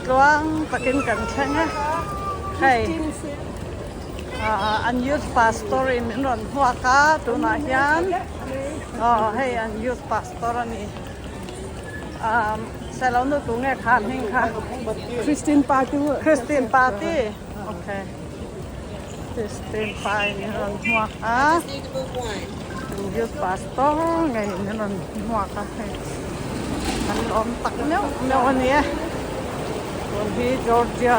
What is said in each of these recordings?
Tluang takin kan thleng a, hei an youth pastor in min rawn hmuak a tunah hian aw hei an youth pastor a ni ah selo nu tu nge kha an hming kha Christine Party Christine Party okay Christine pa in min rawn hmuak a an youth pastor ngei in min rawn hmuak a hei. An awm tak meuh meuh a ni e. Tun hi Georgia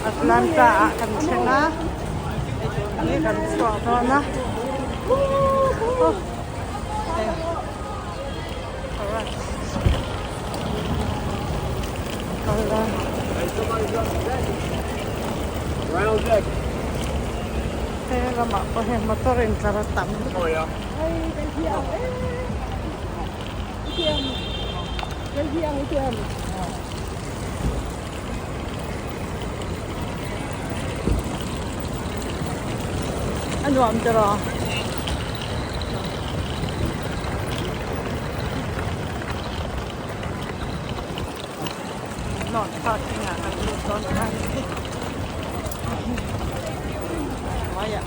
Atlanta ah kan thleng a. Hei tun hi kan chhuak dawn a. Hei. Alright. Kal dawn. He lamah pawh hei motor intlar a tam. A nuam tiraw? North parking ah kan lut dawn a hnuaiah.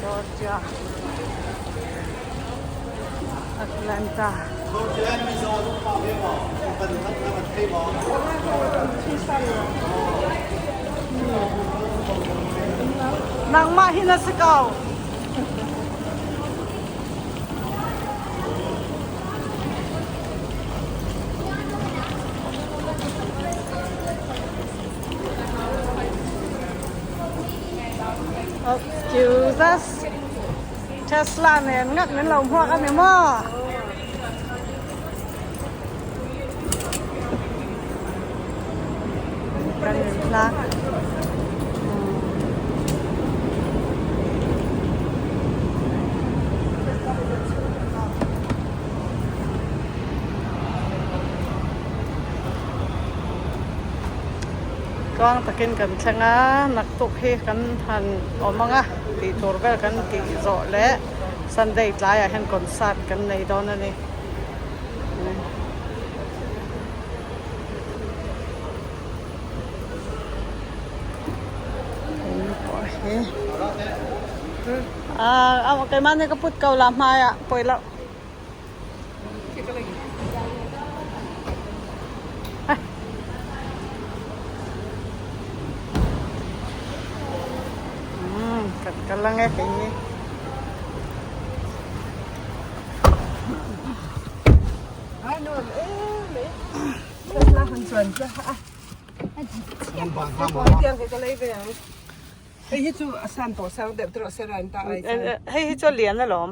Georgia Atlanta Nangmah hi na si ko. Excuse us. Tesla nen ngat min lo hmuak a ni maw? Kan in hlak. Tluang takin kan thleng a, naktuk hi kan han awm ang a, tih tur vel kan tih zawh leh Sunday tlaiah hian concert kan nei dawn a ni. Ah, keimah nih ka put ko la hmai ah poi lo. Kan kal ang e kei ni. Hei hi chu a lian alawm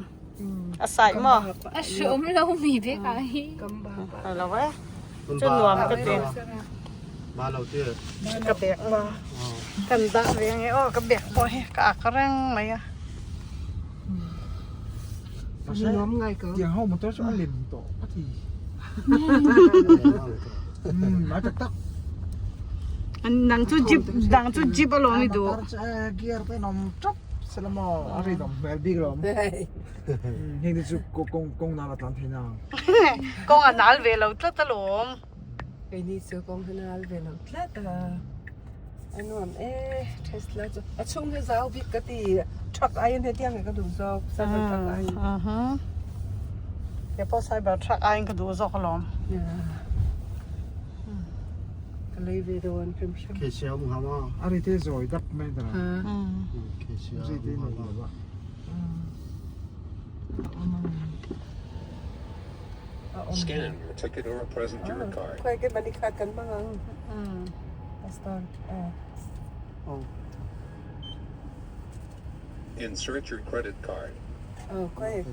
a sai maw a hreawm lo mi vek ah hi lo e chu nuam ka ti ka bag maw kan dah ve ange aw ka bag pawh hi ka ak reng mai a. Tiang ho motor chu a lem tawh a ti. A tak tak. Nang chu jeep dang chu jeep alawm i duh. Gear te an awm tap sela maw a rin awm hmel bik lo. Heng te chu kawng kawng nal a tlan thei na. Kawng a nal ve lo tlat alawm. Keini chu kawng hi nal ve lo tlat a. A nuam e Tesla chu a chhung hi zau bik ka ti truck aiin hetiang hi ka duh zawk cyber truck aiin. Kei pawh cyber truck aiin ka duh zawk alawm. Ka lei ve dawn hrim hrim. A ri te zawi dap mai ta. Ri te nei lo va. Scan your ticket or present your card. Khawi ke balik khat kan hmang ang. Pastor. Insert your credit card. Khawi.